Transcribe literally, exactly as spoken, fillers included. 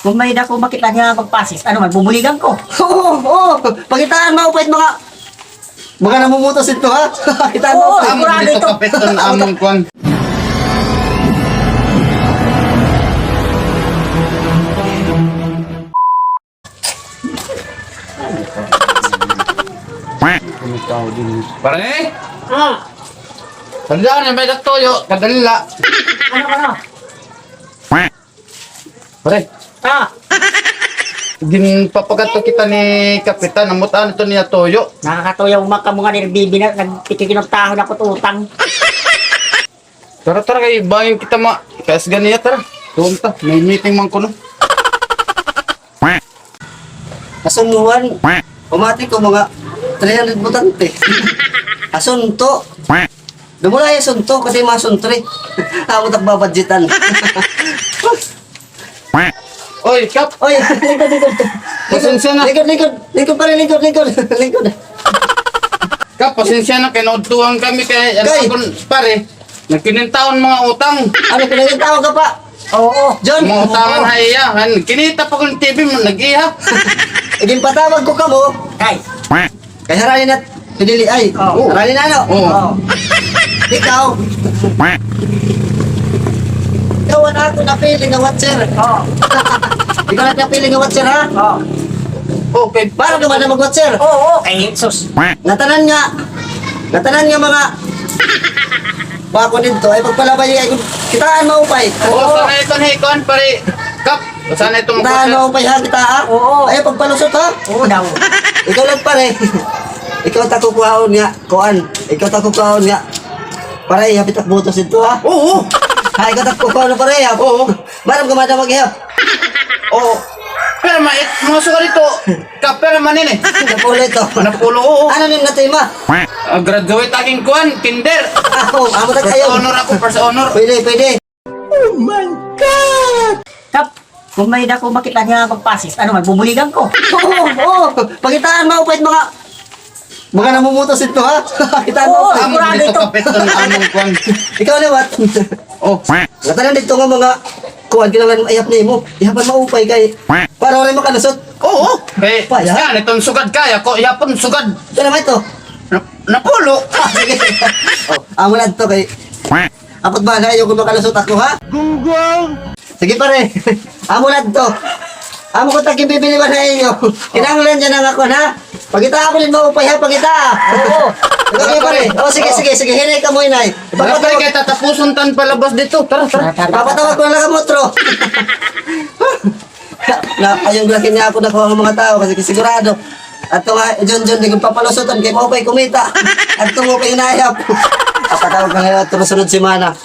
Kon may-ada ko makita nga magpasis, ano man, bubuligan ko. Oo, oo. Pangitaan, maupay it mga, mga namumutos ito, ha? Pangitaan, maupay. Oo, sigurado ito. Amo dito kapit an amon kuan. Pare? Ah. Tandaan na may katuyo, kadali la. Ano, ano? Pare. Ah. Ginpapagadto kita ni Kapitan, ambot ano ito niya tuyo. Nakakatuyo man kamo nga nirbibi na, nagtikikinutahon ako utang. Tara, tara, kay bangin kita ma-, kayas ganiya, tara. Doon ta, may meeting man kuno. Asuntuan, pamati ko mga three hundred botante. Asunto. Dumula ay asunto, kasi mga suntre. Amo tak babadgetan. Oy, Kap! Oy, lingkod, lingkod. Pasensya na. Lingkod, lingkod. Lingkod, pare, lingkod, lingkod. Lingkod. Kap, pasensya na, kay naudtuhan kami kay, ano, kay, akon, pare. Nagkinintahon mga utang. Ano, kinintahon ka pa? Oo. John? Mga utangan ha iya. Han, kinita pa ko hin T V mo, nag-iha. Ginpatawag ko kamo. Kay? Kay harani na, pidili ay. Oo. Harani na, no? Oo. Oo. Ikaw? Ikaw an akon napili nga watcher. Oo. Ikaw an napili nga watcher, ha? Oo. Okay. Para naman na mag-watcher. Oo, okay. Sus. Ngatanan nga. Ngatanan nga mga bako didto ay pagpalabay ay kitaan maupay. Oo, sana ito ni kuan, pare. Kap, sana ito kitaan maupay ha, kita, ha? Oo. Ay, pagpalusot, ha? Oo daw. Ikaw lang, pare. Ikaw ta kukuhaon nga, kuan. Ikaw ta kukuhaon nga. Pare, ihap it ak butos didto, ha? Oo. Ha, ikaw ta kukuhaon, pare, ha? Oo. Baram ka, madam, mag-ihap. Oo. Pero mait, mga sugar ito. Kapera man ini. Napulo ito. Napulo, oo. Ano nim natima? Ah, graduate aking kuan, kinder. Ah, oo, amo ta kayo. First honor ako, first honor. Pwede, pwede. Oh my God! Kap, kon may-ada ko makita nga magpasis, ano man, bubuligan ko. Oo, oo. Pangitaan, maupay it mga, mga namumutos ito, ha? Pangitaan, oo, maupay. Amo sigurado dito ito. Kapit an amon kuan. Ikaw liwat. Oh. Ngatanan didto nga mga kuan, kinahanglan ihap nimo. Ihap an maupay kay para waray makalusot. Oo. Kay, paya. Yan, iton sugad kay ako, ihap an sugad. Pira man ito? Na-, napulo. Ah, sige. Oh, amo na ito kay apat ba na, ayaw ko makalusot ako, ha? Gunggong! Sige, pare. Amo na ito. Amo ko ta ginbibiliwan ha iyo. Kinahanglan niya na nga kuan, ha? Pagkita ako nin maupay, ha? Pagkita. Oo. Ikaw, pare. Oh, sige, sige, sige. Hinay kamo, hinay. Ipapatawag. Pare, kay tatapuson ta an palabas didto. Tara, tara. Ipapatawag ko na la kamo, tro. Na, ayaw lagi niya ako nakuha nga mga tao kasi sigurado. Adto nga, John, John, di ko papalusotan kay maupay kumita. Adto mo kay inayap. Ipapatawag ko na la, tro, sunod semana.